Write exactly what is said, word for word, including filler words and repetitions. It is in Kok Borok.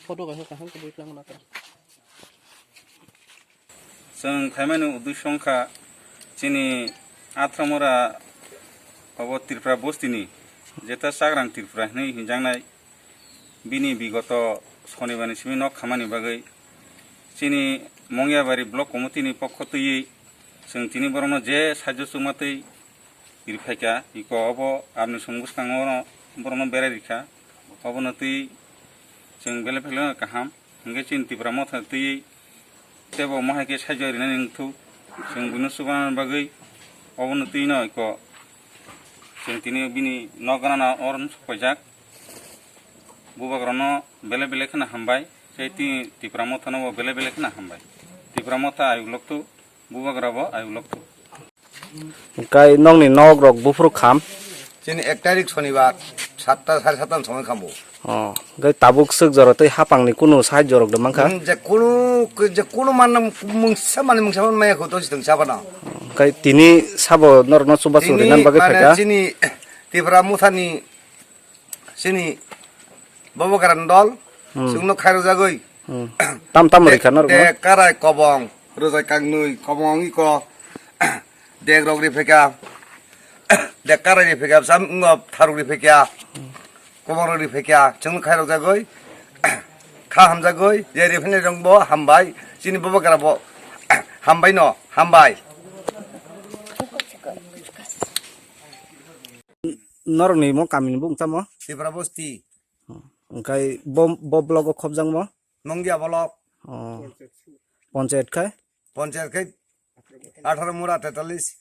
Photo kaisa kaham khe bui tlang na ta. Chwng khaimani uddesyo wngkha chini Atramura obo Tripura bostini jeta Chagrang Tripura hinwi hinjaknai bini bigoto sonibarni simi nok khamani bagwi chini Mongiabari Block Committee ni pokho twiwi chwng tini borokno je sahajyo chukmatwi riphaikha, iko obo aboni song bwskango borokno berai rikha, obono twi chwng belai belai kaham. Hwnkhe chini Tipra Motha twi teibo mohai khe sahajyo rinani wngthuk. Chwng buino chubanani bagwi obono twino iko chwng tini bini nok gana oro sok paijak. Bubagrano belai belai kheno hambai. Tei tini Tipra Mothano bo belai belai kheno hambai. Tipra Motha ayuk lokthuk, bubagra bo ayuk lokthuk. Hwnkhe nokni nok rok buphuru kham? Chini ek tarik sonibar satta, sare satta ni somoi khambo. Oh, hwnkhe tabuk swk jora tei hapangni kunu sahajyo rok de mankha? Hmm, je kunu, je kunu manna mungsa mani mungsa man maya kho to sitong sabana. Hwnkhe tini sabo norokno chubachu rinani bagwi mane phaikha? Chini Tipra Mothani chini Bobo Garan dol, hmm, chwngno khairokjagwi. Hmm. Tam tam rikha norokno? Dek karai kobong, rwjai kangnwi kobong iko, dek rok riphaikha, dek karai riphaikha, sam ngo tharuk riphaikha, kobong rok riphaikha, chwngno khairokjagwi. Kha hamjagwi, je riphainai rokbo hambai, chini Bobo Gara bo hambai no, hambai. Norokni mo kamini bung tamo? Tipra Bosti. Hwnkhe bo, bo block o khobjakmo? Nongya block. Oh. Ponchayat khai? Ponchayat khai atharo mura tetalis.